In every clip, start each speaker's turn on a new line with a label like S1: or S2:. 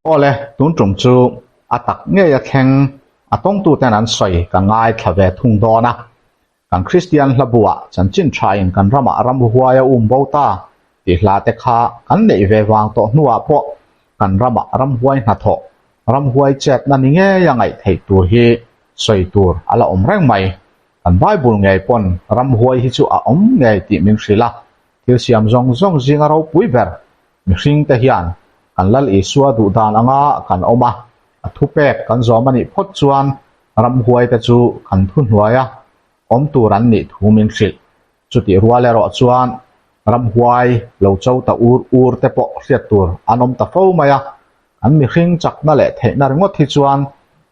S1: Awle, tun tum chu a tak ngei a thleng a tawngtuten an sawi ka ngaithla ve thung dawn a. Kan Kristian hlabuah chanchin thain kan ramah ramhuai a um bo ta tih hla te kha kan neih ve vang tawh hnuah pawh kan ramah ramhuai hnathawh, ramhuai chetna ni ngei a ngaih theih tur hi sawi tur a la awm reng mai. Kan Bible ngei pawn ramhuai hi chu a awm ngei tih min hrilh a, thil siam zawng zawng zinga ropui ber Mihringte hian kan Lal Isua duh dan anga kan awm a, a thupek kan zawm a nih phawt chuan ramhuaite chu kan thuhnuaia awm tur an nih thu min hrilh. Chutih rual erawh chuan ramhuai lo cho ta ur ur te pawh hriat tur an awm ta fo mai a, an mihring chakna leh theihna ringawt hi chuan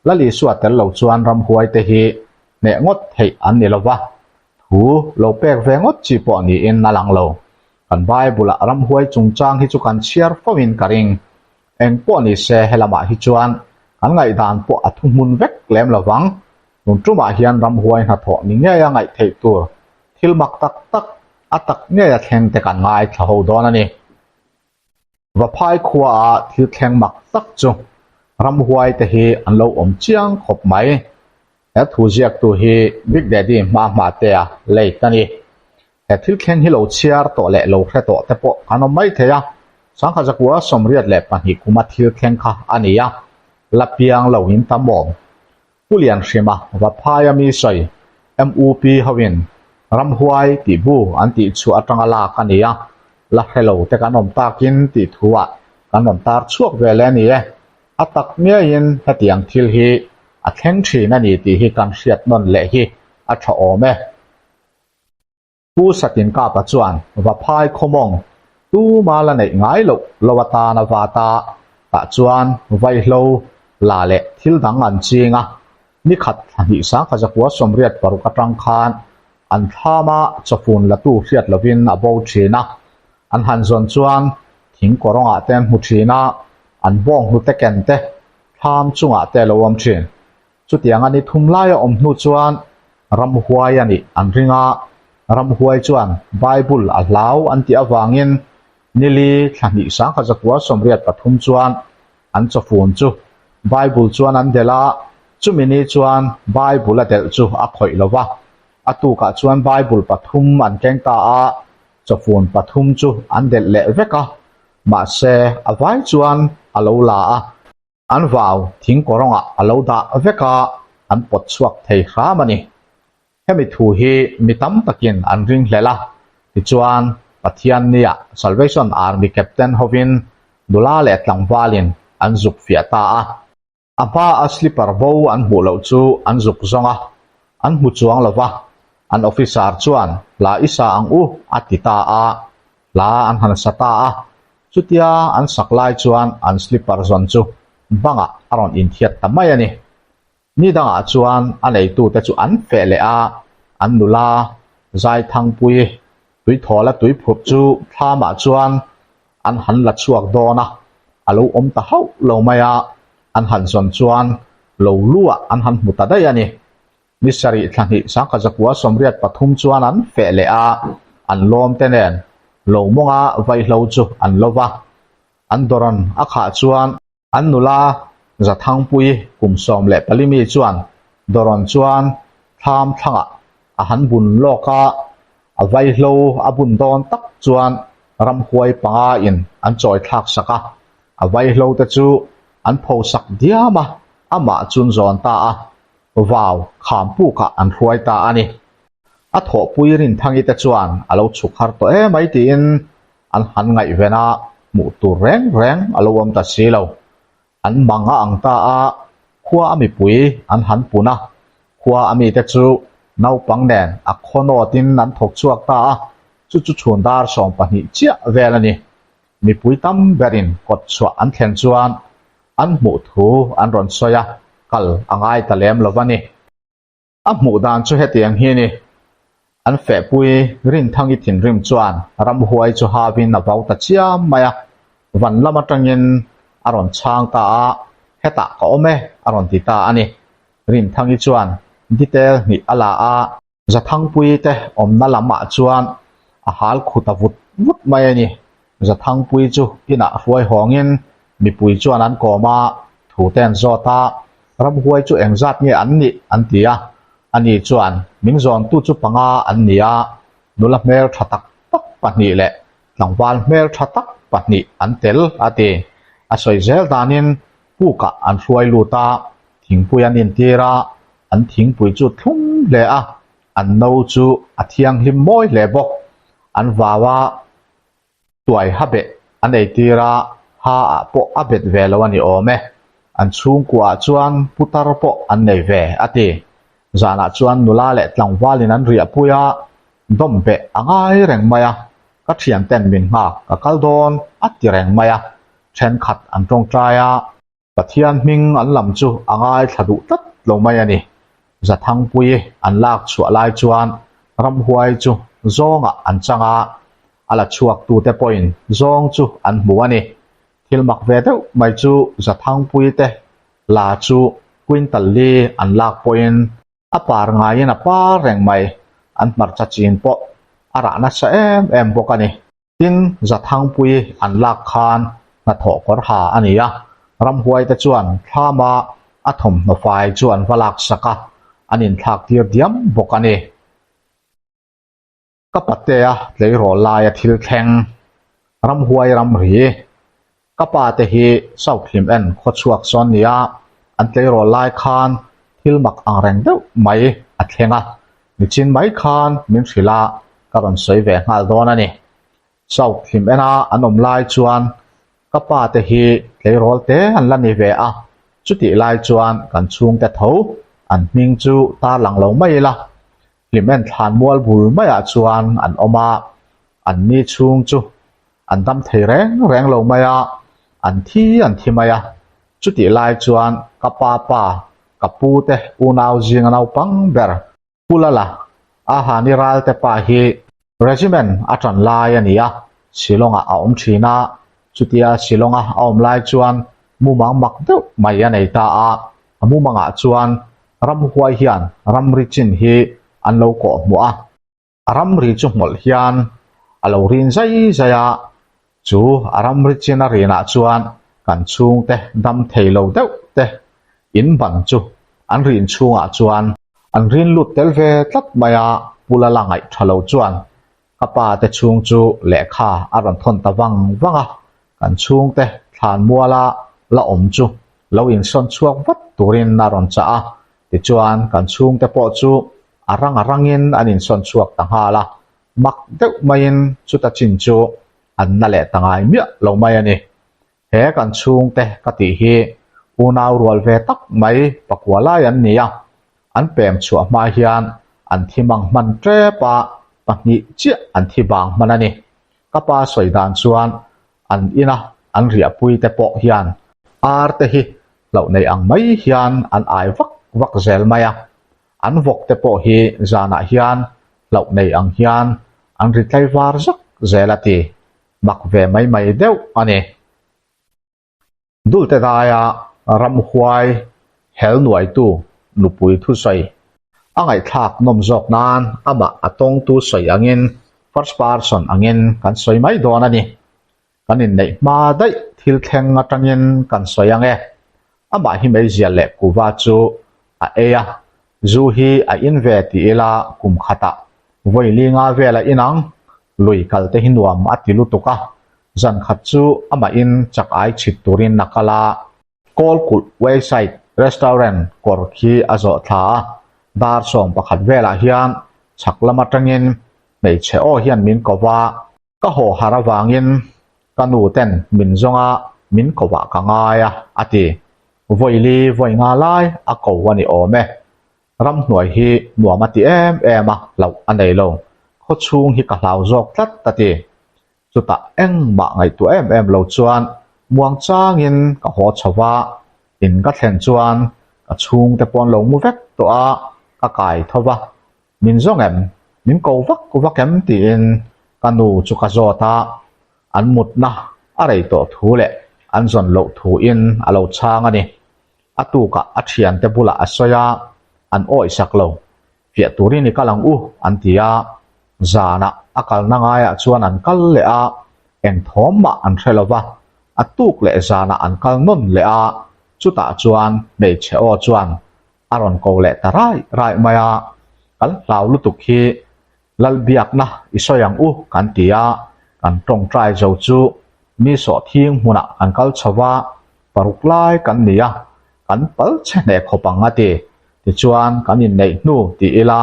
S1: Lal Isua tel lo chuan ramhuaite hi hneh ngawt theih an ni lo va, thu lo pek ve ngawt chi pawh niin a lang lo. Kan Bible-ah ramhuai chungchang hi chu kan chhiar fo in ka ring. Eng pawh ni se helamah hi chuan kan ngaihdan pawh a thuhmun vek lem lo vang. Tun tumah hian ramhuai hnathawh ni ngei a ngaih theih tur thil mak tak tak a tak ngei a thleng te kan ngaithla ho dawn a ni. Vaphai khuaah thil thleng mak tak chu ramhuai te hi an lo awm chiang khawp mai. He thu ziaktu hi Big Daddy hma hma tea late a ni. He thil thleng hi lo chhiar tawh leh lo hre tawh te pawh kan awm mai thei a, Sangha Zakua 82 kuma thil thleng kha a ni a, la piang lo in tam awm. Pu Lianhrima Vaphai a mi sawi MUP hoin Ramhuai tih bu an tih chhuah atanga lak a ni a, la hre lo te kan awm takin tih thu ah kan rawn tar chhuak ve leh a ni e. A tak ngeiin hetiang thil hi a thleng thin a ni tih hi kan hriat nawn leh hi a tha awm e. Pu Satinkapa chuan Vaphai khawmawng tuma la neih ngai loh lo atan a vat a, tah chuan vaihlo la leh thil dang an ching a, nikhat thla hnih 1986 atang khan an thlama chawfun latu hriat lovin a bo thin a, an han zawn chuan thing kawrawngah te an hmu thin a, an bawng hnute ken te thlam chungah te a lo awm thin. Chutiang a ni thum laia awm hnu chuan ramhuai a nih an ring a, ramhuai chuan Bible a hlau an tih avangin nili thla hnih 1983 chuan an chawfun chu Bible chuan an delh a, chumi ni chuan Bible a delh chu a khawih lo va, a tukah chuan Bible pathum an keng ta a, chawfun pathum chu an delh leh vek a, mahse a vai chuan a lo la a. An vau thing kawrawngah a lo dah vek a, an pawt chhuak thei hram a ni. Hemi thu hi mi tam takin an ring hlel a, tichuan Pathian nia Salvation Army Captain hovin nula leh tlangvalin an zuk fiah ta a. A hma a slipper bo an hmuh loh chu an zuk zawng a, an hmu chuang lo va, an officer chuan hla i sa ang u a ti ta a, hla an han sa ta a, Chutia an sak lai chuan an slipper zawn chu bangah a rawn inthiat ta mai a ni. Ni dangah chuan a neitute chu an feh leh a, an nula Zaithangpui tuithawla tui phurh chu thlamah chuan an han la chhuak dawn a, a lo awm ta hauh lo mai a, an han zawn chuan lo luah an han hmu ta daih a ni. Ni sarih thla hnih 1983 chuan an feh leh a, an lawm te nen lo mawnga vaihlo chu an lo va. An dawrawn a khah chuan an nula Zathangpui kum 14 mi chuan dawrawn chuan thlam thlangah a han bun lawk a, a vaihlo a bun dawn tak chuan ramhuai panga in an chawi thlak sak a, a vaihlo te chu an pho sak diam a, amah chun zawn ta a. Vau kham pukah an hruai ta a ni. A thawhpui Rinthangi te chuan a lo chhuk har tawh em mai tiin an han ngaihven a, hmuh tur reng reng a lo awm ta si lo. An mang a ang ta a, khua a mipui an han pun a, khua a mite chu naupang nen a khaw nawtin an thawk chhuak ta a, chu chu chhun dar 12 chiah vel a ni. Mipui tam berin kawt chhuah an thlen chuan An hmuh thu an rawn sawi a, kal a ngai ta lem lo va ni. A hmuh dan chu hetiang hi ni. An fehpui Rinthangi thinrim chuan ramhuai chu havin a vau ta chiam mai a, van lam atangin a rawn chhang ta a, hetah ka awm e a rawn ti ta a ni. Rinthangi chuan detail hnih a la a. Zathangpui te awmna lamah chuan a hal khu ta vut vut mai a ni. Zathangpui chu inah hruai hawngin Mipui chuan an kawm a, thute an zawt a, Ramhuai chu engzat nge an nih? an ti a. Ani chuan, Min zawntu chu panga an ni a, nula hmel tha tak tak pahnih leh tlangval hmel tha tak pahnih an tel, a ti. A sawi zel danin pukah an hruai lut a, thingpui an intir a, an thingpui chu thlum hle a, an no chu a thianghlim mawi hle bawk. An vau a, tuai ha beh an eitir a, ha ah pawh a bet ve lo a ni awm e. An chhungkua ah chuan putar pawh an nei ve, a ti. Zanah chuan nula leh tlangvalin an riahpui a, dawm beh a ngai reng mai a, ka thianten min nghak ka kal dawn a ti reng mai a, thenkhat an tawngtai a. Pathian hming an lam chu a ngaithla duh tlat lo mai a ni. Zathangpui an lak chhuah lai chuan ramhuai chu zawngah an chang a, a la chhuak tute pawhin zawng chu an hmu a ni. Thil mak ve deuh mai chu Zathangpui te la chu quintal li an lak pawhin a par ngaiin a par reng mai, an hmarcha chin pawh a rah nasa em em bawk a ni. Tin, Zathangpui an lak khan hnathawh kawr ha a ni a, ramhuaite chuan thlama a thawmhnaw fai chu an va laksak a, an inthlak tir diam bawk a ni. Ka patea tleirawl laia thil thleng, ramhuai ramri, Ka pa te hi South Hlim en khaw chhuak sawn nia, an tleirawl lai khan thil mak ang reng deuh mai a thleng a, nichin mai khan min hrilh a, ka rawn sawi ve nghal dawn a ni. South Hlim ena an awm lai chuan ka pa te hi tleirawl te an la ni ve a, chutih lai chuan kan chhungte tho an hming chu tarlang lo mai ila, Hlim en thlan mual bul maiah chuan an awm a, an ni chhung chu an dam thei reng reng lo mai a, an thi an thi mai a. Chutih lai chuan ka pa pa, ka pu te unau zinga naupang ber Pu Lala, a Hani Ralte pa hi regiment a tan lai a ni a, Shillong-ah a awm thin a, chutia Shillong-a a awm lai chuan mumang mak deuh mai a nei ta a, a mumangah chuan ramhuai hian ramri chin hi an lo kawh hmuh a. A ramri chu hmawlh hian a lo rin zai zai a, chu a ramri chin a rinah chuan kan chhungte dam thei lo deuh te in ban chu an rin chhungah chuan an rin lut tel ve tlat mai a, Pu Lala ngaih tha lo chuan ka pa te chhung chu lehkha a rawn thawn ta vang vang a, kan chhungte thlan muala la awm chu lo insawn chhuak vat turin a rawn chah a, tichuan kan chhungte pawh chu a rang a rangin an insawn chhuak ta nghal a, mak deuh maiin chuta chin chu an na leh ta ngai miah lo mai a ni. He kan chhungte ka tih hi unau rual ve tak mai pakua lai an ni a, an pem chhuah hma hian an thi mang hman tep a, pahnih chiah an thi bang hman a ni. Ka pa sawi dan chuan an ina an riahpui te pawh hian ar te hi hlauh nei ang mai hian an ai vak vak zel mai a, An vawk te pawh hi zanah hian hlauh nei ang hian an ri tlaivar zak zel a ti. Mak ve mai mai deuh a ni. Dulte daia ramhuai hel nuaitu nupui thusawi a ngaihthlak nawm zawk nan amah a tawngtu sawi angin first person angin kan sawi mai dawn a ni. Kan inneih hma daih thil thleng atangin kan sawi ang e. Amah hi meizial leh kuva chu a ei a, zu hi a in ve ti ila kum khatah vawi li nga vel a in ang, lui kal te hi nuam a ti lutuk a, zan khat chu amahin chak ai chhit turin a kal a. Kawlkulh Wayside Restaurant kawr khi a zawh thla a, dar 11 velah hian chhak lam atangin hmeichhe aw hian min ko va, Ka haw har avangin ka nu ten min zawng a, min ko ah ka ngai a, a ti. Vawi li vawi nga lai a ko a ni awm e. Ramhnuai hi nuam a ti em em a, hlauh a nei lo. Khawchhung hi ka hlau zawk tlat a ti. Chutah engmah ngaihtuah em em lo chuan muangchangin ka haw chho va, in ka thlen chuan ka chhungte pawh an lo mu vek tawh a, ka kai tho va. Min zawng em? Min ko vak vak em? tiin ka nu chu ka zawt a, an mutna a rei tawh thu leh an zawn loh thuin a lo chhang a ni. A tukah a thiante bulah a sawi a, an awihsak lo. Fiah turin i kal ang u, an ti a. Zanah a kalna ngaiah chuan an kal leh a, eng thawm mah an hre lo va. A tuk leh zanah an kal nawn leh a, chutah chuan hmeichhe aw chuan a rawn ko leh ta raih raih mai a, kan hlau lutuk hi Lalbiakna i sawi ang u kan ti a, kan tawngtai zo chu mi sawhthing hmunah kan kal chho va, paruk lai kan ni a, kan pal che hneh khawp ang a ti. Tichuan kan inneih hnu ti ila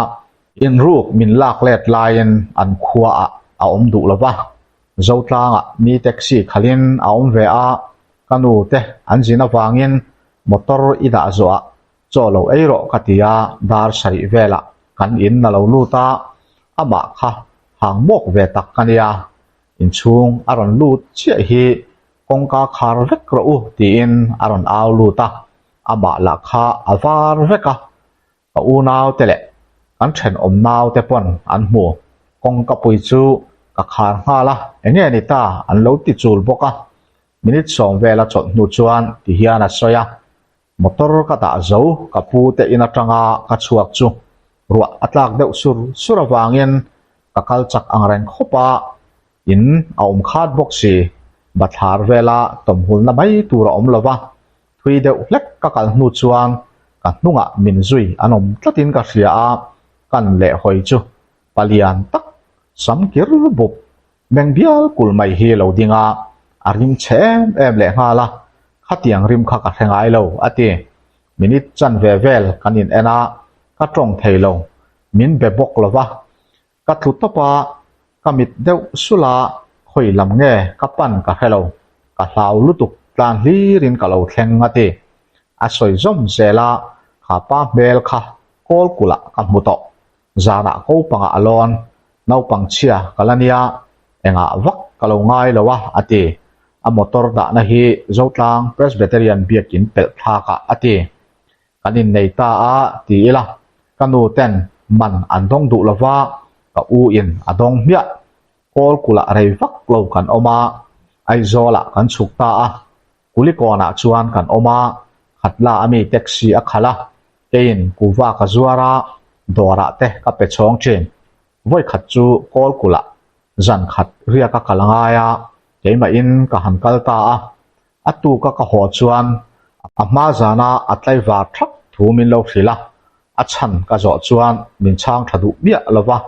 S1: inruk min lak let laiin an khuaah a awm duh lo va, Zotlangah mi taxi khalhin a awm ve a, ka nu te an zin avangin motor i dah zawhah Chaw lo ei rawh ka ti a, dar sarih velah kan in a lo lut a, amah kha hang mawk ve tak ka nia, inchhung a rawn lut chiah hi kawngka khar vek rawh u tiin a rawn au lut a, amah lah kha a var vek a, ka unaute leh kan thenawm naute pawn an hmu, kawngka pui chu ka khar nghal a, enge ni ta an lo ti chul bawk a, minute sawm vela chawlh hnu chuan tihian a sawi a. Motor ka dah zo ka pu te in atanga ka chhuak chu ruah a tlak deuh sur sur avangin ka kal chak ang reng khawp a, in a awm khat bawk si. Bathlar vela tawmhulna mai tur a awm lo va, thui deuh hlek ka kal hnu chuan ka hnungah min zui an awm tlatin ka hria a, kan leh hawi chu palian tak sam kir bup Meng bial kul mai hi lo ding a, a rim chhe em em leh nghal a, khatiang rim kha ka hre ngai lo, a ti. Minute chanve vel kan in en a, ka tawng thei lo, min be bawk lo va. Ka tlu tawp a, ka mit deuh sulh a, khawi lam nge ka pan ka hre lo, ka hlau lutuk tlan hlirin ka lo thleng, a ti. A sawi zawm zel a, kha pa hmel kha kawl kulh ah ka hmu tawh. Zanah ko pangah a lawn, naupang chhia ka la nia, engah vak ka lo ngai lo a, a ti. A motor dahna hi Zotlang Presbyterian biakin pelh thlakah a ti. Kan innei ta a, ti ila, ka nu ten man an dawng duh lo va, ka u in a dawng hmiah. Kawl kulh ah rei vak lo kan awm a, Aizawlah kan chhuk ta a, Kulikawnah chuan kan awm a, Khatla a mi taxi a khalh a, keiin kuva ka zuar a, dawrah te ka pe chhawng thin. Vawikhat chu Kawlkulh ah zan khat riak a kal angai a, keimahin ka han kal ta a. A tuka ka haw chuan a hma zana a tlaivar thak thu min lo hrilh a, a chhan ka zawh chuan min chhang tha duh miah lo va.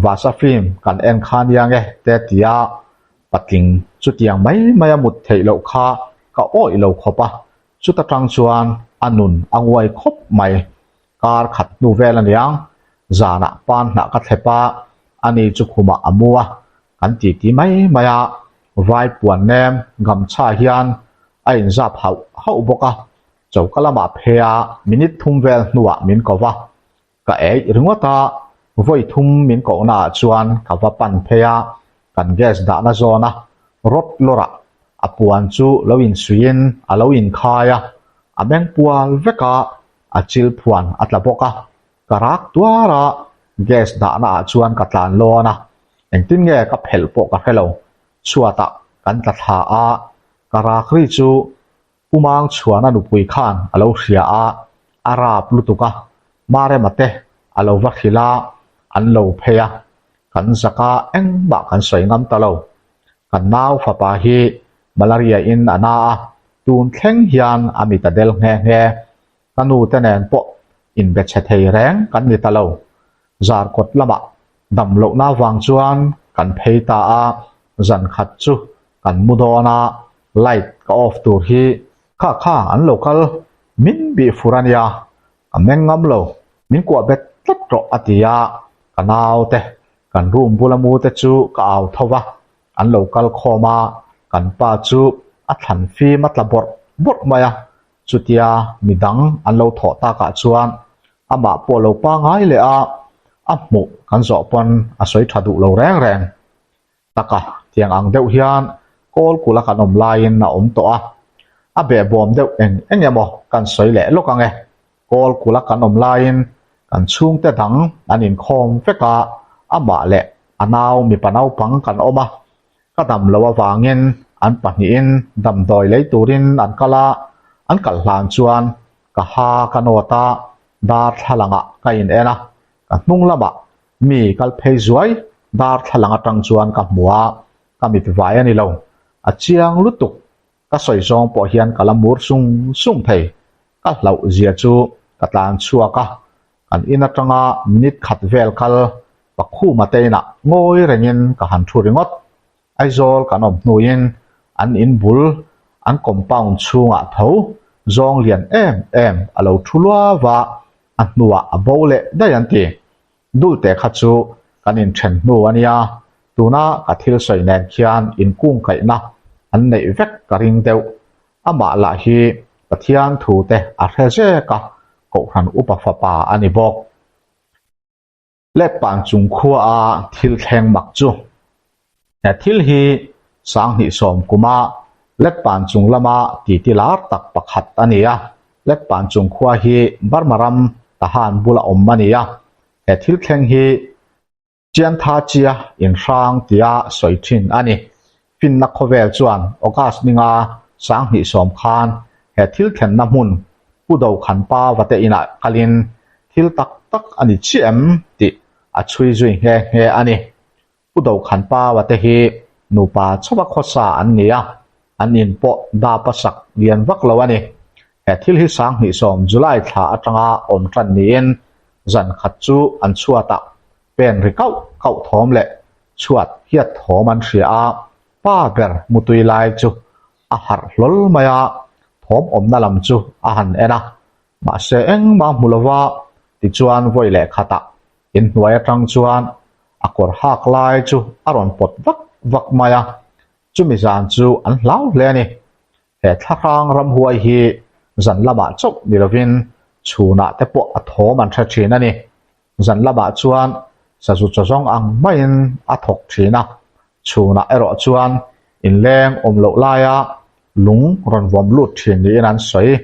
S1: Vasa film kan en kha nia nge te tia patling chutiang mai mai a mut theih loh kha ka awih lo khawp a, chuta tang chuan a nun a nguai khawp mai. Kar khat hnu vel aniang zanah pan hnah ka thlep a, ani chu khumah a mu a, kan titi mai mai a, vai puan nem gamchha hian a inzap hauh hauh bawk a, choka lamah phei a minute thum vel hnuah min ko va, Ka eih ringawt a, vawi thum min kohna ah chuan ka va pan phei a, kan gas dahna zawn a rod lawr ah a puan chu lo insuihin a lo inkhai a, a meng pual vek a, a chil phuan a tla bawk a, ka rak tuar a, gas dahna ah chuan ka tlan lawn a, engtin nge ka phelh pawh ka hre lo, chhuat ah kan tla thla a, ka rak ri chu Pu Mang chhuana nupui khan a lo hria a, a rap lutuk a, Marema te a lo va hrilh a, an lo phei a, kan zak a engmah kan sawi ngam ta lo. Kan nau fapa hi malaria in a na a, tun thleng hian a mit a del nghe nghe. Ka nu te nen pawh inbe chhe thei reng kan ni ta lo. Zarkawt lamah dam lohna vang chuan kan phei ta a, zan khat chu kan mu dawn a, light ka off tur hi kha kha an lo kal min bih fur a nia, ka meng ngam lo, min kuah bet tlat rawh a ti a, ka naute kan room bula mu te chu ka au tho va, an lo kal khawm a, kan pa chu a thlan fim a tla bawrh bawrh mai a, Chutia midang an lo thawh takah chuan amah pawh lo pangai leh a, a hmuh kan zawh pawn a sawi tha duh lo reng reng. Taka tiang ang deuh hian kawl kula kan awm laiin a awm tawh a, a behbawm deuh eng eng emaw kan sawi leh lawk ang e. Kawl kula kan awm laiin kan chhungte dang an inkhawm vek a, amah leh a nau mipa naupang kan awm a, Ka dam loh avangin an pahnihin damdawi lei turin an kal a, an kal hlan chuan ka ha ka nawt a, darthlalangah ka in en a, ka hnung lamah mi kal phei zuai darthlalang atang chuan ka hmu a, ka mit vai a ni lo, a chiang lutuk. Ka sawi zawng pawh hian ka la mur sung sung thei. Ka hlauh zia chu ka tlan chhuak a, kan in atanga minute khat vel kal Pakhuma te inah ngawi rengin ka han thu ringawt. Aizawl kan awm hnuin an in bul an compound chhungah tho zawng lian em em a lo thu luau a, a hnuah a bo leh daih an ti. Dulte kha chu kan inthen hnu a nia, tuna ka thil sawi nen khian inkungkaihna an neih vek ka ring deuh. Amah lah hi Pathian thu te a hre zek a, Kohhran upa fapa a ni bawk. Letpan chung khua a thil thleng mak chu. He thil hi 2010 kuma Letpan chung lama titi lar tak pakhat a ni a. Letpan chung khua hi Burma ram Tahan bula awm a ni a. He thil thleng hi Chiantha Chia inhrang tia sawi thin a ni. Finna khawvel chuan August ninga 2010 khan he thil thlenna hmun Pu Dokhanpa vate inah kalin thil tak tak a ni chiah em tih a chhui zui nghe nghe a ni. Pu Dokhanpa vate hi nupa chauha khawsa an ni a, an in pawh dap a sak lian vak lo a ni. He thil hi 2010 July thla atanga awm tan niin zan khat chu an chhuatah pen ri kauh kauh thawm leh chhuat hiat thawm an hria a, pa ber mutui lai chu a harh hlawl mai a, thawm awmna lam chu a han en a, mahse engmah hmu lova tichuan vawi leh khatah inhnuai atang chuan a kawr hak lai chu a rawn pawt vak vak mai a, chumi zan chu an hlau hle a ni. He thlahrang ramhuai hi zan lamah chauh ni lovin chhunah te pawh a thawm an hre thin a ni. Zan lamah chuan sazu chaw zawng ang maiin a thawk thin a, chhunah erawh chuan inleng awm loh laia lung rawn vawm lut thin niin an sawi.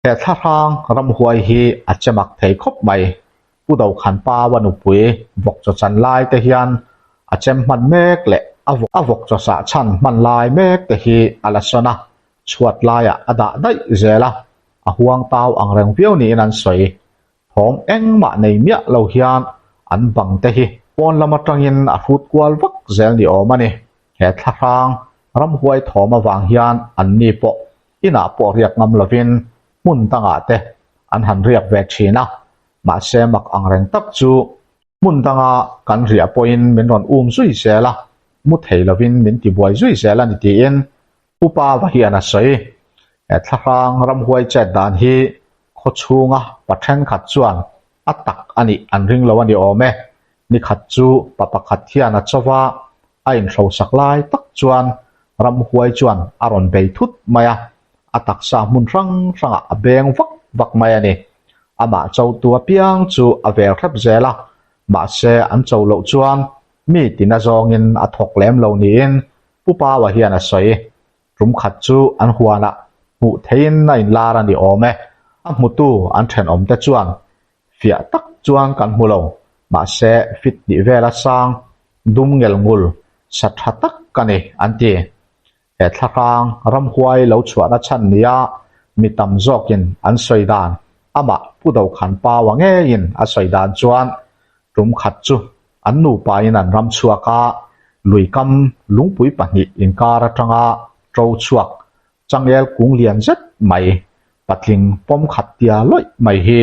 S1: He thlahrang ramhuai hi a che mak thei khawp mai. Pu Dokhanpa wa nupui vawk chaw chan lai te hian a chem hman mek leh a vawk chaw sah chhan hman lai mek te hi a la sawn a, chhuat laiah a dah daih zel a, a huang tau ang reng viau niin an sawi. Thawm engmah nei miah lo hian an bang te hi pawn lam atangin a hrut kual vak zel ni awm a ni. He thlahrang ramhuai thawm avang hian anni pawh inah pawh riak ngam lovin hmun dangah te an han riak ve thin a, mahse mak ang reng tak chu hmun danga kan riah pawhin min rawn um zui zel a, mu thei lovin min tibuai zui zel a ni tiin Upa va hian a sawi. He thlahrang ramhuai chet dan hi khaw chhunga pa thenkhat chuan a tak a nih an ring lo a ni awm e. Ni khat chu pa pakhat hian a chaw va, a inhrosak lai tak chuan ramhuai chuan a rawn bei thut mai a, a taksa hmun hrang hrangah a beng vak vak mai a ni. Amah chotu apiang chu a vel hrep zel a, mahse an cho loh chuan mi tina zawngin a thawk lem lo niin Pu Paua hian a sawi. Tum khat chu an huanah hmuh theihin a inlar a ni awm e. A hmutu an thenawmte chuan fiah tak chuan kan hmu lo, mahse fit tih vela sang dum ngel ngul sa tha tak ka ni an ti. He thlahrang ramhuai lo chhuahna chhan nia mi tam zawkin an sawi dan amah Pu Dokhan Paua ngeiin a sawi dan chuan tum khat chu An nupain an ram chhuak a, luikam lungpui pahnih inkar atanga ṭo chhuak changel kung lian zet mai, patling pawm khat tia lawih mai hi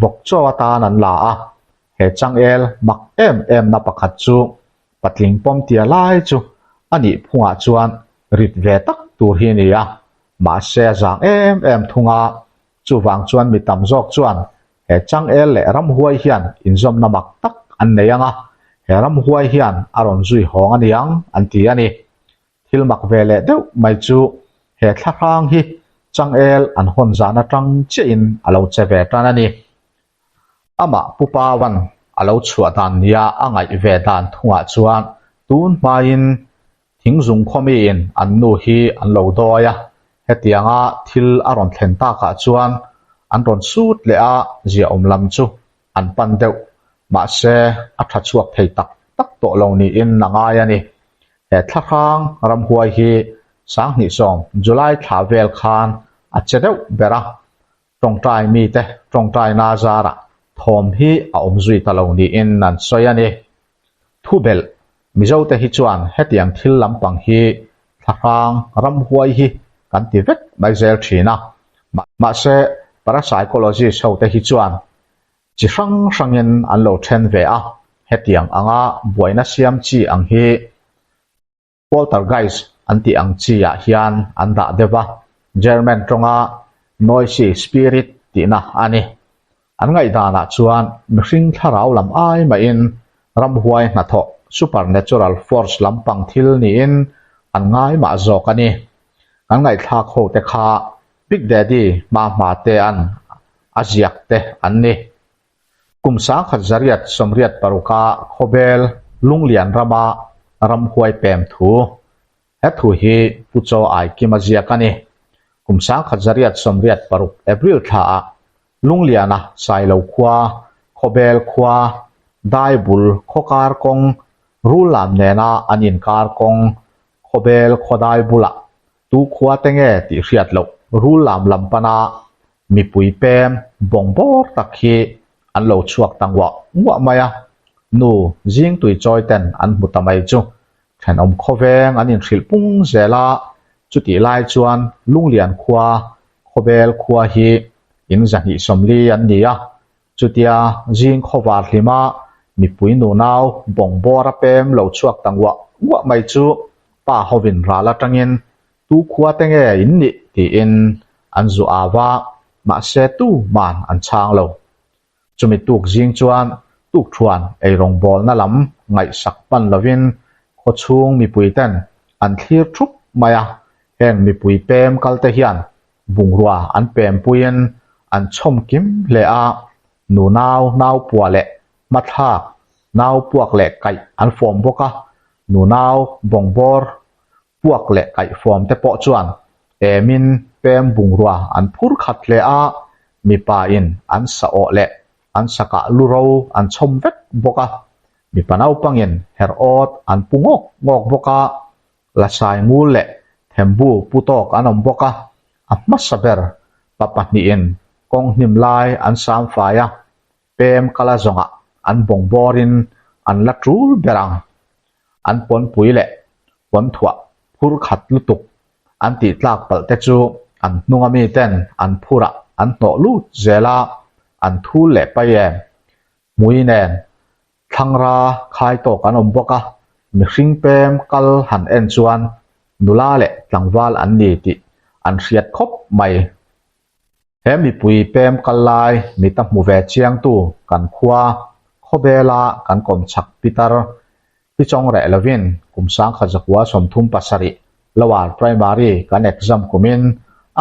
S1: vawk chaw atan an la a. He changel mak em em na pakhat chu patling pawm tia lai chu a nih phungah chuan rit ve tak tur hi a ni a, mahse a zang em em thung a, chuvang chuan mi tam zawk chuan He changel leh ramhuai hian inzawmna mak tak an nei ang a, he ramhuai hian a rawn zui hawng a niang an ti a ni. Thil mak ve leh deuh mai chu he thlahrang hi changel an hawn zan atang chiahin a lo che ve tan a ni. Amah Pu Pavan a lo chhuah dan nia a ngaih ve dan thungah chuan tun hmain Thingzung khawmiin an nu hi an lo dawi a, hetianga thil a rawn thlen takah chuan an rawn sut leh a, ziaawm lam chu an pan deuh, mahse a tha chhuak thei tak tak tawh lo niin a ngai a ni. He thlahrang ramhuai hi 2010 July thla vel khan a che deuh ber a, tawngtai mite tawngtaina zarah thawm hi a awm zui ta lo niin an sawi a ni. Thubelh, Mizote hi chuan hetiang thil lampang hi thla. Thlahrang ramhuai hi kan ti vek mai zel thin a. Mahse, parapsychologist ho te hi chuan chi hrang hrangin an lo then ve a, hetiang anga buaina siam chi ang hi Poltergeist an tih ang chi ah hian an dah deuh a, German tawnga noisy spirit tihna a ni. An ngaihdanah chuan mihring thlarau lam ai mahin ramhuai hnathawh, supernatural force lampang thil niin an ngai mah zawk a ni. Kan ngaihthlak ho te kha Big Daddy hma hma te an a ziak te an ni. Kum 1986-a khawvel Lunglian rama ramhuai pem thu. He thu hi Pu Chaw Aikima ziak a ni. Kum 1986 April thlaah Lungliana Sailo khua, Khawbel khua, Daibul khawkar kawng, Rullam nena an inkar kawng, Khawbel khawdai bulah Tu khua te nge tih hriat loh rul lam lam pana mipui pem bawng bawr tak hi an lo chhuak ta nguah nguah mai a, nu zing tui chawi ten an hmu ta mai chu thenawm khawveng an inhrilh pung zel a, chutih lai chuan Lunglian khua, Khawbel khua hi in 240 an ni a, Chutia zing khawvar hlima mipui nunau bawng bawra pem lo chhuak ta nguah nguah mai chu pa hovin ral atangin tu khua te nge in nih tiin an zu au a, mahse tu man an chhang lo. Chumi tuk zing chuan tukthuan eirawngbawlna lam ngaihsak hman lovin khawchhung mipui ten an thlir thup mai a, heng mipui pem kal te hian Bungrua an pempuiin an chhawm kim hle a, nunau naupua leh hmathlak, nau puak leh kaih an fawm bawk a, nunau bawngbawr puak leh kaih fawm te pawh chuan emin pem bungrua an phur khat hle a, mipa in an sa awh leh an sakah lu ro an chhawm vek bawk a, mipa naupangin herh awt an pu ngawk ngawk bawk a, Lasai ngul leh thembu pu tawk an awm bawk a, a hmasa ber pa pahnihin kawng hnim lai an sam fai a, pem kala zawngah an bawng bawrin an la tul ber ang. An pawnpui leh pawnthuah phur khat lutuk an tih tlak palh te chu an hnunga miten an phurah an hnawh lut zel a, an thul leh pai em. Hmui nen Thlangra khai tawk an awm bawk a, mihring pem kal han en chuan nula leh tlangval an ni tih an hriat khawp mai. He mipui pem kal lai mita hmu ve chiangtu kan khua Khawbela kan kawmchhak pitar pi chawng reh lovin kum 1937 Lower Primary kan exam kumin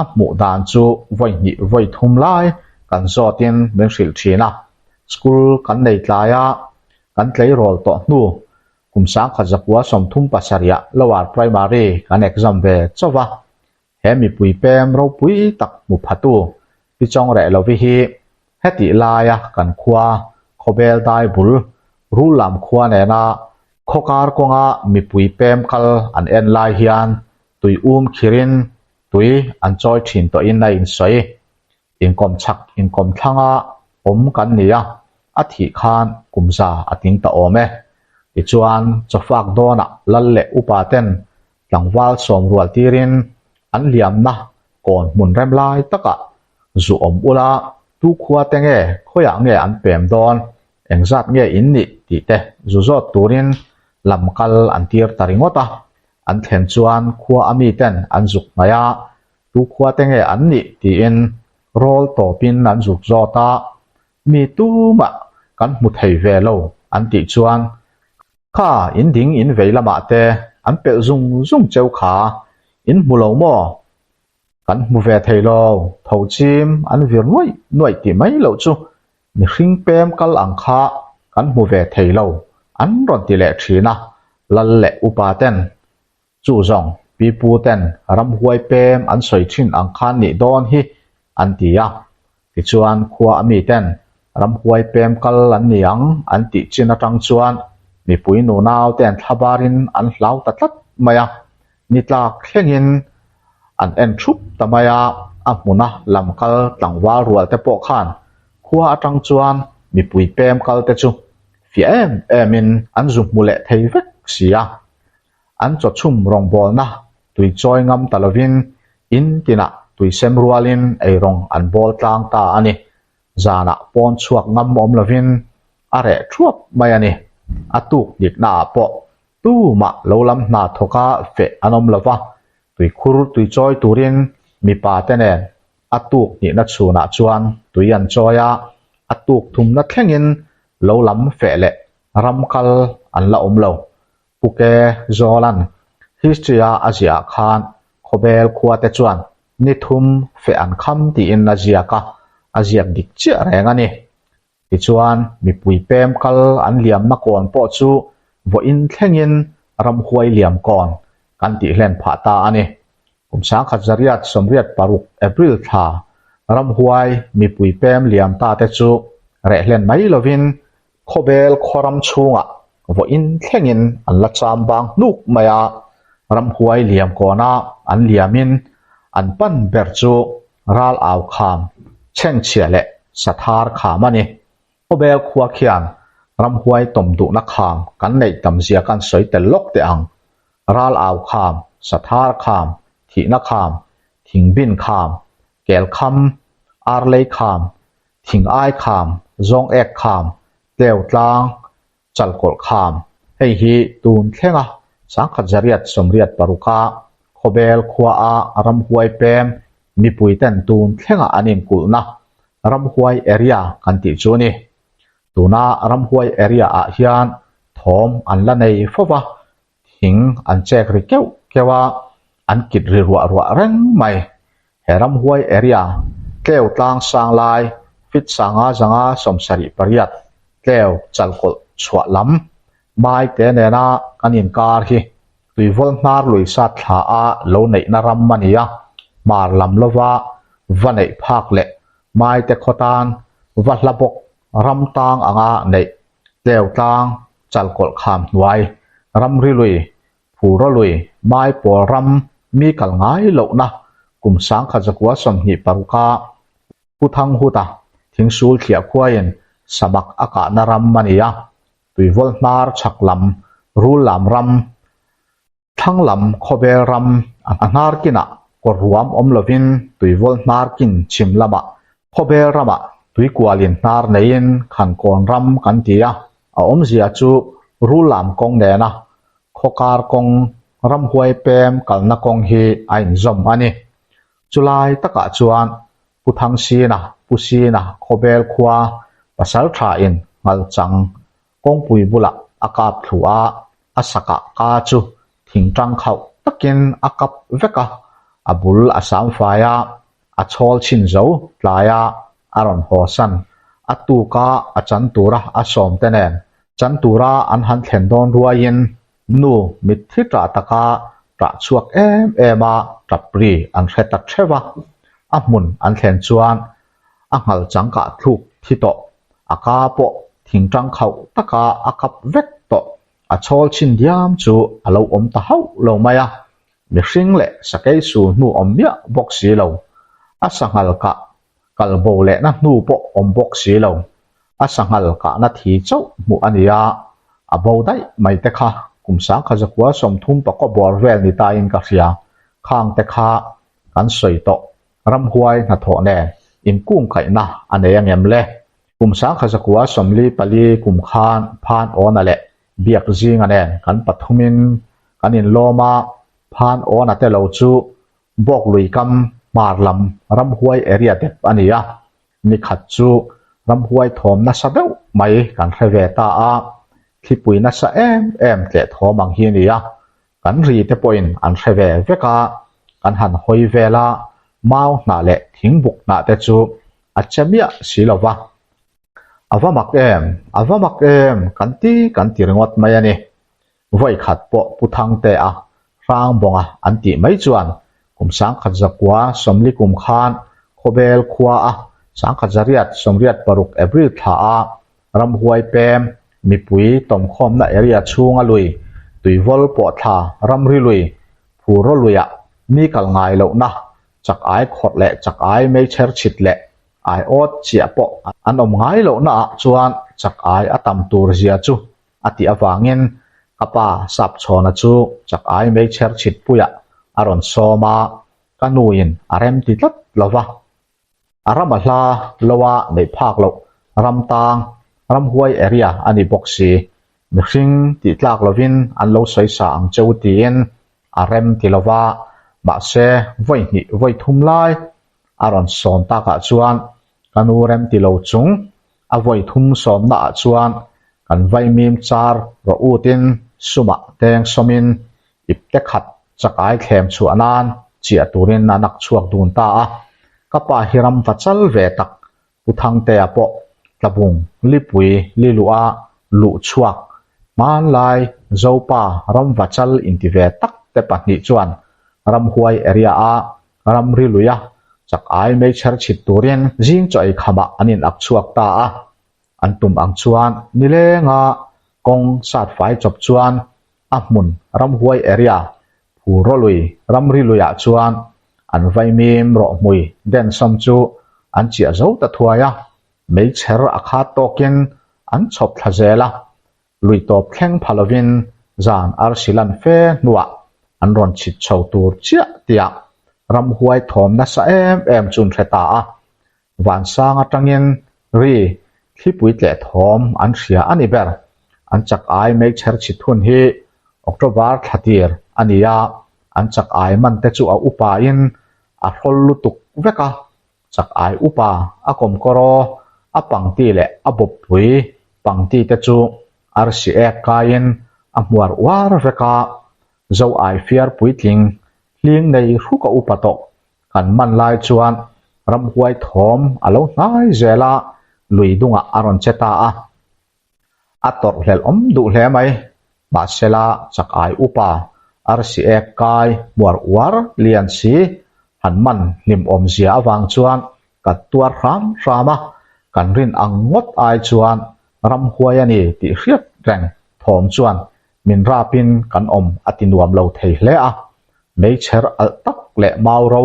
S1: a hmuh dan chu vawi hnih vawi thum lai kan zawtin min hrilh thin a. School kan nei tlai a, kan tleirawl tawh hnu kum 1937 ah Lower Primary kan exam ve chauh va. He mipui pem ropui tak hmu phatu Pi Chawngreh Lovi hi hetih laia kan khua Khawbel dai bul Rullam khua nena khawkar kawnga mipui pem kal an en lai hian tui um khirin tui an chawi thin tawhin a insawi. Inkawm chhak inkawm thlanga awm kan ni a, a thih khan kum za a tling ta awm e. Tichuan chawfak dawnah lal leh upa ten tlangval sawm rual tirin an liamna kawn hmun rem lai takah zu awm ula tu khua te nge khawiah nge an pem dawn, engzat nge in nih tih te zu zawt turin lam kal an tir ta ringawt a, an thlen chuan khua a miten an zuk hnaih a, Tu khua te nge an nih tiin rawl tawpin an zuk zawt a, mi tumah kan hmu thei ve lo an tih chuan kha in ding in vei lamah te an pelh zung zung cheu kha in hmu lo maw? Kan hmu ve thei lo, tho chim an vir nuaih nuaih tih mai loh chu mihring pem kal ang kha kan hmu ve thei lo an rawn ti leh thin a, lal leh upa ten Chu zawng pipu ten ramhuai pem an sawi thin ang khan nih dawn hi an ti a. Tichuan khua a mi ten ramhuai pem kal an ni ang an tih chin atang chuan mipui nunau te an thlabarin an hlau ta tlat mai a. Ni tlak thlengin an en thup ta mai a, a hmuna lam kal tlangval rual te pawh khan khua atang chuan mipui pem kal te chu fiah em em in an zu hmu leh thei vek si a. An chawchhum rawngbawlna tui chawi ngam ta lovin in tinah tui sem rualin eirawng an bawl tlang ta a ni. Zanah pawn chhuak ngam awm lovin a reh thuap mai a ni. A tuk diknaah pawh tumah lo lam hna thawka feh an awm lova, tuikhur tui chawi turin mipa te nen a tuk hnihna chhunah chuan tui an chawi a, a tuk thumna thlengin lo lam feh leh ram kal an la awm lo. Puke Zawlan history-a a ziahah khan Khawbel khua te chuan ni thum feh an kham tiin a ziak a, a ziak dik chiah reng a ni. Tichuan, mipui pem kal an liamna kawn pawh chu vawiin thlengin ramhuai liam kawn kan tih hlen phah ta a ni. Kum sangkhat zariat 86 April thla ramhuai mipui pem liam ta te chu reh hlen mai lovin Khawbel khawram chhungah vawiin thlengin an la cham bang hnuk mai a, ramhuai liam kawna an liamin an pan ber chu ral au kham, chhengchhia leh sathar kham a ni. Khawbel khua khian ramhuai tawm duhna kham kan neih tam zia kan sawi tel lawk teh ang. Ral au kham, sathar kham, thihna kham, thingbin kham, kel kham, arlei kham, Thing ai kham, zawng ek kham, tleu tlang, chalkawlh kham, hei hi tun thlenga sangkhat zariat 86 a Khawbel khua a ramhuai pem mipui ten tun thlenga an inkulhna ramhuai area kan tih chu a ni. Tuna ramhuai area ah hian thawm an la nei fo va, Thing an chek ri keuh keuh a, an kit ri ruah ruah reng mai. He ramhuai area, tleu tlang sang lai, fit sanga zanga 78, tleu chalkawlh chhuah lam, mai te nena kan inkar hi tuivawl hnar lui sat thla a lo neihna ram a ni a, hmar lam lova va neih phak leh mai te khaw tan va hla bawk ram tang anga neih Tleu tlang, Chalkawlh kham hnuai, Ramri lui, Phura lui, Maipawl ram, mi kal ngai lohna, kum 1926 a Pu Thanghuta thingsul thliah khuaiin samak a kahna ram a ni a, Tuivawl hnar chhak lam, Rul lam ram, Thlang lam khawvel ram a hnar kinah kawr ruam awm lovin tuivawl hnar kin chhim lamah khawvel ramah tuikualin hnar neiin Khankawn ram kan ti a, a awmzia chu Rullam kawng nena khawkar kawng ramhuai pem kalna kawng hi a inzawm a ni. Chulai takah chuan Pu Thangsina, Pu Sina, Khawbel khua pasal thain Nghalchang Kawngpui bulah a kap thlu a, a sakah ka chu thingtang khauh takin a kap vek a, a bul a sam fai a, a chhawl chhin zo tlai a, a rawn haw san. A tuka a chan tura a sawm te nen chan tura an han thlen dawn ruaiin nu mitthi ṭah taka ṭah chhuak em em a ṭap ri an hre ta ṭheuh a, a hmun an thlen chuan a nghal changkah thluk thi tawh, a ka pawh thingtang khauh taka a kap vek tawh, a chhawl chhin diam chu a lo awm ta hauh lo mai a, mihring leh sakei su hnu awm miah bawk si lo, a sanghal kah kal bo lehna hnu pawh awm bawk si lo, a sanghal kahna thi chauh hmuh a ni a, a bo daih mai te kha kum 1934 bawr vel ni tain ka hria, khang te kha kan sawi tawh. Ramhuai hnathawh nen inkungkaihna a nei a ngem le? Kum 1944 kum khan Phan Awna leh Biak Zinga nen kan pathumin kan inlawm a, Phan Awna te lo chu Bawk lui kam hmar lam ramhuai area dep a ni a, nikhat chu ramhuai thawm nasa deuh mai kan hre ve ta a, thlipui nasa em em tleh thawm ang hi a ni a, Kan ri te pawhin an hre ve vek a, kan han hawi vel a, mau hnah leh thingbuk hnah te chu a che miah si lo va. A va mak em, a va mak em, kan ti kan ti ringawt mai a ni. Vawi khat pawh Pu Thangtea, Hrangbawnga an tih mai chuan kum 1940 kum khan Khawbel khua a 1986 April thla a Ramhuai pem, mipui tawmkhawmna area chhunga lui, tuivawl pawhthla, ramri lui, phurraw luiah mi kal ngai lohna, chak ai khawrh leh chak ai meichher chhit leh ai awt chiah pawh an awm ngai lohna ah chuan chak ai a tam tur zia chu a tih avangin ka pa Sapchhawna chu chak ai meichher chhit puiah. a rawn sawm a, ka nuin a rem ti tlat lo va. A ram a hla lo a neih phak loh ram tang, ramhuai area a ni bawk si. Mihring tih tlak lovin an lo sawi sa ang che u tiin a rem ti lo va, mahse vawi hnih vawi thum lai a rawn sawm takah chuan ka nu rem ti lo chung a vawi thum sawmna ah chuan kan vaimim char rawh utin sumah teng sawmin ipte khat chakai thlem chhuah nan chiah turin a nak chhuak dun ta a. Ka pa hi ram va chal ve tak Pu Thangtea pawh tlabung lipui li luh a luh chhuak hmanlai Zopa ramvachal inti ve tak te pahnih chuan ramhuai area a ramri lui a chak ai meichher chhit turin zing chaw ei khamah an in ak chhuak ta a. An tum ang chuan nilenga kawng sat fai chawp chuan a hmun ramhuai area Phulrawlui ramri luiah chuan an vaimim rawhhmui densawm chu an chiah zo ta thuai a, meichher a khat tawkin an chhawp thla zel a, lui tawp thleng pha lovin zan arsi lan fe hnuah an rawn chhit chho tur chiah tiah ramhuai thawm nasa em em chu an hre ta a, Vansang atangin ri thlipui tleh thawm an hria a ni ber. An chak ai meichher chhit hun hi October thla tir a ni a, an chak ai man te chu a upa in a hrawl lutuk vek a, chak ai upa a kawmkawr aw, a pangti leh a bawppui pangti te chu arsi ek kaiin a hmuar uar vek a, zo ai fiar puitling hling nei hruk a upa tawh Kan man lai chuan ramhuai thawm a lo hnai zel a, lui dungah a rawn che ta a. A tawrh hlelh awm duh hle mai. Mahsela chak ai upa arsi ek kai hmuar uar lian si han man hlim awmzia avang chuan ka tuar hram hram a, kan rin ang ngawt ai chuan ramhuai a ni tih hriat reng thawm chuan min rapin kan awm a ti nuam lo thei hle a. Meichher alh tak leh mau ro,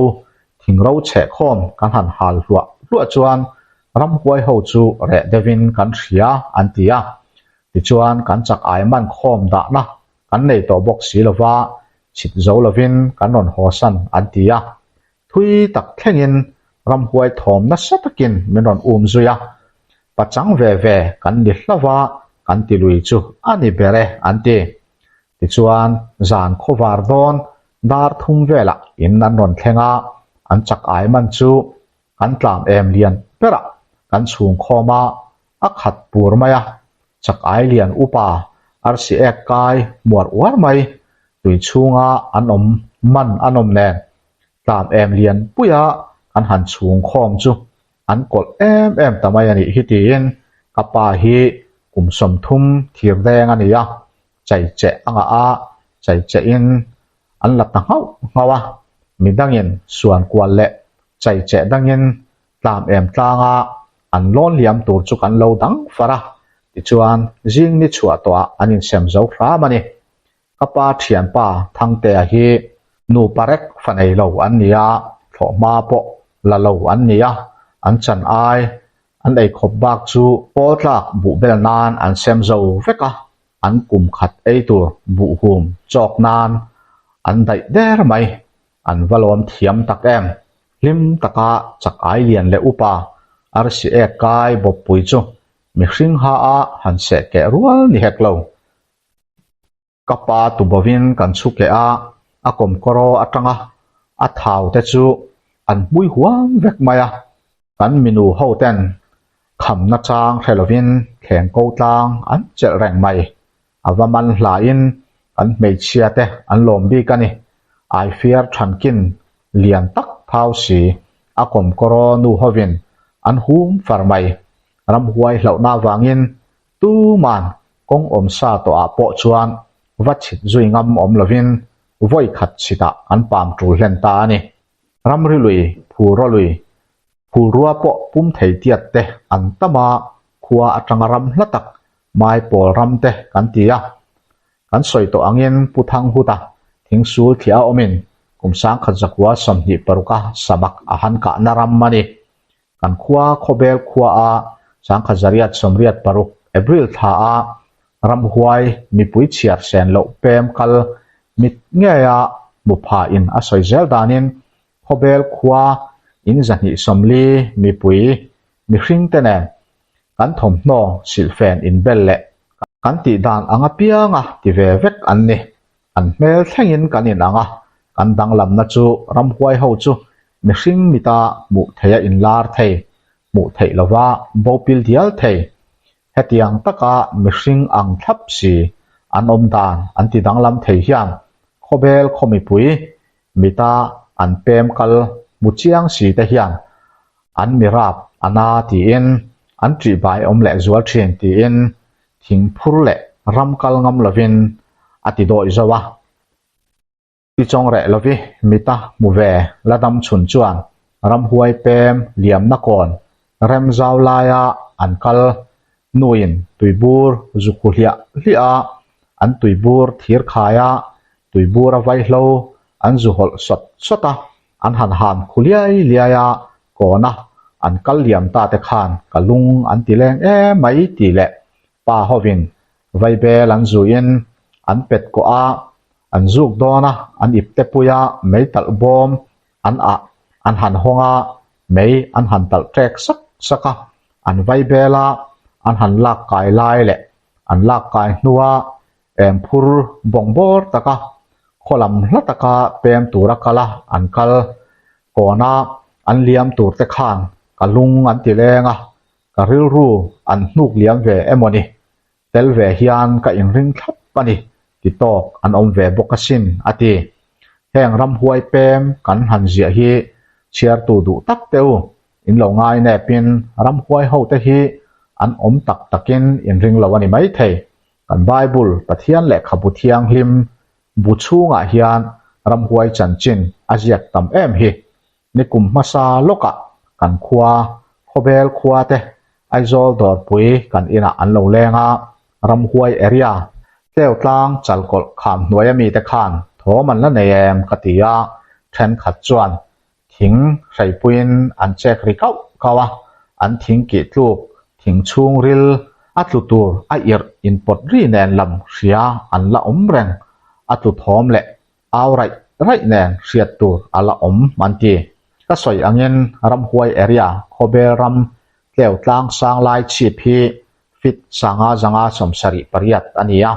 S1: thing ro chheh khawm kan han hal hluah hluah chuan ramhuai ho chu reh deuhin kan hria an ti a. Tichuan kan chak ai man khawm dahna kan nei tawh bawk si lova, chhit zo lovin kan rawn hawsan an ti a. Thui tak thlengin ramhuai thawm nasa takin min rawn um zui a, pachang ve ve kan ni hlauh a kan ti lui chu a ni ber e an ti. Tichuan zan khawvar dawn dar thum velah in an rawn thleng a, an chak ai man chu kan tlam em lian berah kan chhung khawm a, a khat pur mai a, chak ai lian upa arsi ek kai hmuar uar mai, tui chhunga an awm man an awm nen tlam em lian puia kan han chhung khawm chu an kawlh em em ta mai a nih hi tiin ka pa hi kum 30 thir deng a ni a, chaicheh a ngah a, chaichehin an la ta nghauh nghauh a, midangin suan kual leh chaicheh dangin tlam em tlanga an lawn liam tur chu kan lo dang far a, tichuan zing ni chhuah tawhah an insem zo hram a ni. Ka pa thianpa Thangtea hi nupa rek fa nei lo an ni a, thlawhhma pawh la lo an ni a, an chan ai an ei khawp bak chu pawl tlak buh bel nan an sem zo vek a, an kum khat ei tur buhhum chawk nan an daih der mai, an va lawm thiam tak em. Hlim taka chak ai lian leh upa arsi ek kai bawppui chu mihring ha a han seh keh rual ni hek lo. Ka pa tubovin kan chhu keh a, a kawmkawraw atanga a thau te chu an hmui huam vek mai a. Kan minu ho ten kham nachang hre lovin thleng ko tlang an chelh reng mai. A va man hlain kan hmeichhia te an lawm bik a ni. Aifiar thankin lian tak thau si a kawmkawraw nu hovin an hum far mai. Ramhuai hlauhna avangin Tuman kawng awm sa tawhah pawh chuan va chhit zui ngam awm lovin vawi khat chhitah an pam tul hlen ta a ni. Ramri lui, phulraw lui, phulrua pawh pum thei tiat te an tam a, khua atanga ram hla tak Maipawl ram te kan ti a. Kan sawi tawh angin Pu Thanghuta thingsul thliah a awmin kum 1926 a samak a han kahna ram a ni. Kan khua Khawbel khua a 1986 April thla a ramhuai mipui chhiar sen loh pem kal mit ngei a. Hmu pha in a sawi zel danin Khawbel khua in 240 mipui mihring te nen kan thawmhnaw silhfen inbel leh kan tih dan ang apianga ti ve vek an ni. An hmel thlengin kan inang a, kan danglamna chu ramhuai ho chu mihring mita hmuh theiha inlar thei, hmuh theih lova bo pil dial thei. Hetiang taka mihring ang thlap si an awm dan an ti danglam thei hian khawbel khaw mipui mita an pem kal hmu chiang si te hian an mirap a na tiin an ṭihbai awm leh zual ṭhin tiin thing phur leh ram kal ngam lovin a ti dawih zo a. Ti chawng reh lovi mita hmu ve la dam chhun chuan ramhuai pem liamna kawn rem zau laia an kal nuin tuibur zu khu hliah hliah a, an tuibur thir khai a, tuibur a vaihlo an zu hawlh sawt sawt a, an han ham khu liai liai a, kawna an kal liam ta te khan ka lung an ti leng em mai tih leh pa hovin vaibel an zuin an pet kawh a, an zuk dawn a, an ipte pui a, mei talh bawm an ah an han hawng a, mei an han talh ṭek sak sak a, an vaibel a, an han lak kai lai leh an lak kai hnua eng phur bawng bawr taka khaw lam hla taka pem tura kal a an kal kawna an liam tur te khan ka lung an ti leng a, ka rilru an hnuk liam ve emaw ni Tel ve hian ka inring thlap a ni, ti tawk an awm ve bawk asin, a ti. Heng ramhuai pem kan han ziah hi chhiartu duh tak te u, in lo ngai nepin ramhuai ho te hi an awm tak takin inring lo a ni maithei. Kan Bible, Pathian lehkhabu thianghlim bu chhungah hian ramhuai chanchin a ziak tam em hi. Nikum hmasa lawkah kan khua, Khawbel khua te Aizawl dawrpui kan inah an lo leng a, Ramhuai area, Tleutlang chalkawlh kham hnuaia mite khan thawm an la nei em ka ti a, thenkhat chuan thing hreipuiin an chek ri kauh kauh a, an thing kih tluk thing chhungril a tlu tur a irh inpawt ri nen lam hria an la awm reng, a tlu thawm leh Au raih raih nen hriat tur a la awm an ti. Ka sawi angin Ramhuai area Khawbel ram tleu tlang sang lai chhip hi fit sanga zanga 78 a ni a.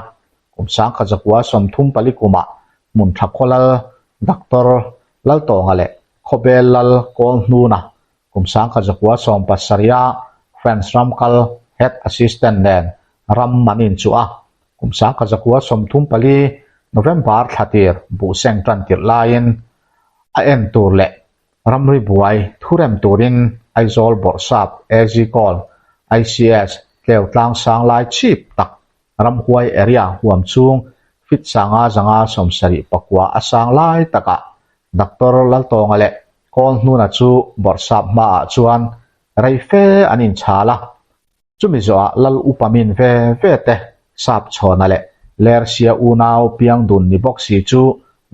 S1: Kum 1934 kumah hmun tha khawlal Doctor Laltawnga leh Khawbel Lal Kawlhnuna Kum 1917 a France ram kal Head Assistant nen ram an inchuh a, kum 1934 November thla tir buhseng tan tirh laiin a en tur leh ramri buai thurem turin Aizawl Bawrhsap AG Kawl ICS tleu tlang sang lai chip tak ramhuai area huam chhung fit 5 5 79 a sang lai takah Doctor Laltawnga leh Kawlhnuna chu Bawrhsap hmaah chuan rei fe an inchhal a, chumi zawhah Lal upa min ve ve te Sap chhawna leh Lersia unau piang dun ni bawk si chu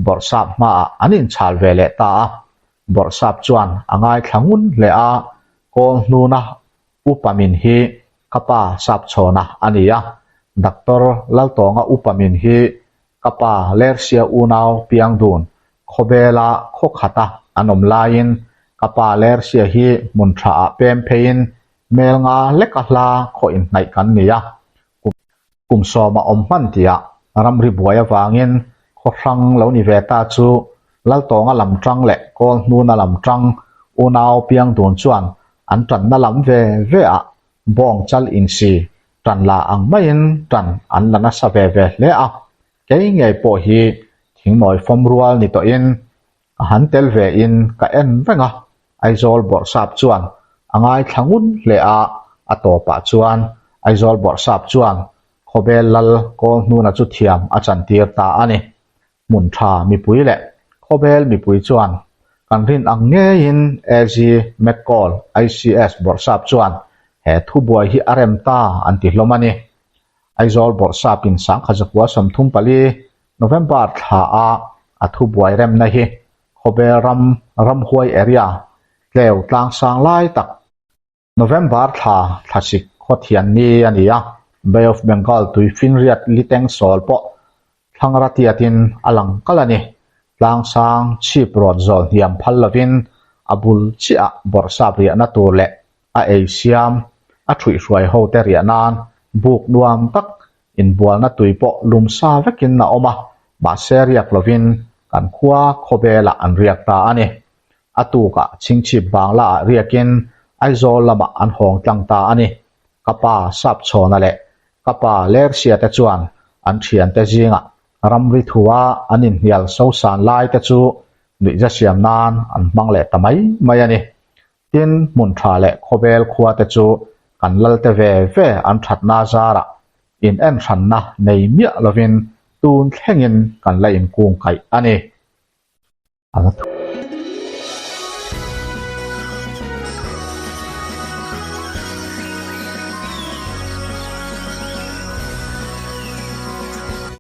S1: Bawrhsap hmaah an inchhal ve leh ta a. Bawrhsap chuan a ngaithla ngun hle a, Kawlhnuna upa min hi ka pa Sap chhawna a ni a, Doctor Laltawnga upa min hi Ka pa Lersia unau piang dun khawvela khaw khata an awm laiin ka pa Lersia hi hmun tha ah pem pheiin mel nga leka hla khaw inhnaih kan ni a, kum sawma awm hman tihah ramri buai avangin khaw hrang lo ni ve ta chu Laltawnga lam tang leh Kawlhnuna lam tang unau piang dun chuan an tanna lam ve ve ah Bawng chal insi tan la ang maiin tan an la nasa ve ve hle a, kei ngei pawh hi thingnawi fawm rual ni tawhin ka han tel ve in ka en reng a, Aizawl Bawrhsap chuan a ngaithla ngun hle a, a tawpah chuan Aizawl Bawrhsap chuan Khawbel Lal Kawlhnuna chu thiam a chantir ta a ni. Hmun tha mipui leh khawvel mipui chuan kan rin ang ngeiin AG McCall ICS Bawrhsap chuan he thubuai hi a rem ta an ti hlawm a ni. Aizawl Bawrhsap in 1934 November thla a a thubuai remna hi khawvel ram ramhuai area tleu tlangsang lai tak November thla thlasik khawthian ni a ni a, Bay of Bengal tuifinriat liteng sawl pawh thlangra tiatin a lang kal a ni. Tlangsang chhip rawt zawl hniam phal lovin a bul chiah bawrhsap riahna tur leh a ei siam a ṭhuihhruai hote riah nan buk nuam tak inbualna tui pawh lum sa vekin a awm a, mahse riak lovin kan khua khawvelah an riak ta a ni. A tukah Chhingchhip Banglaah riakin Aizawl lamah an hawng tlang ta a ni. Ka pa Sapchhawna leh ka pa Lersia te chuan an thiante zingah ramri thua an inhnial sosan lai te chu nuihza siam nan an hmang leh ta mai mai a ni. Tin, hmun tha leh khawvel khua te chu kan lalte ve ve an thatna zarah in enhranna nei miah lovin tun thlengin kan la inkungkaih a ni.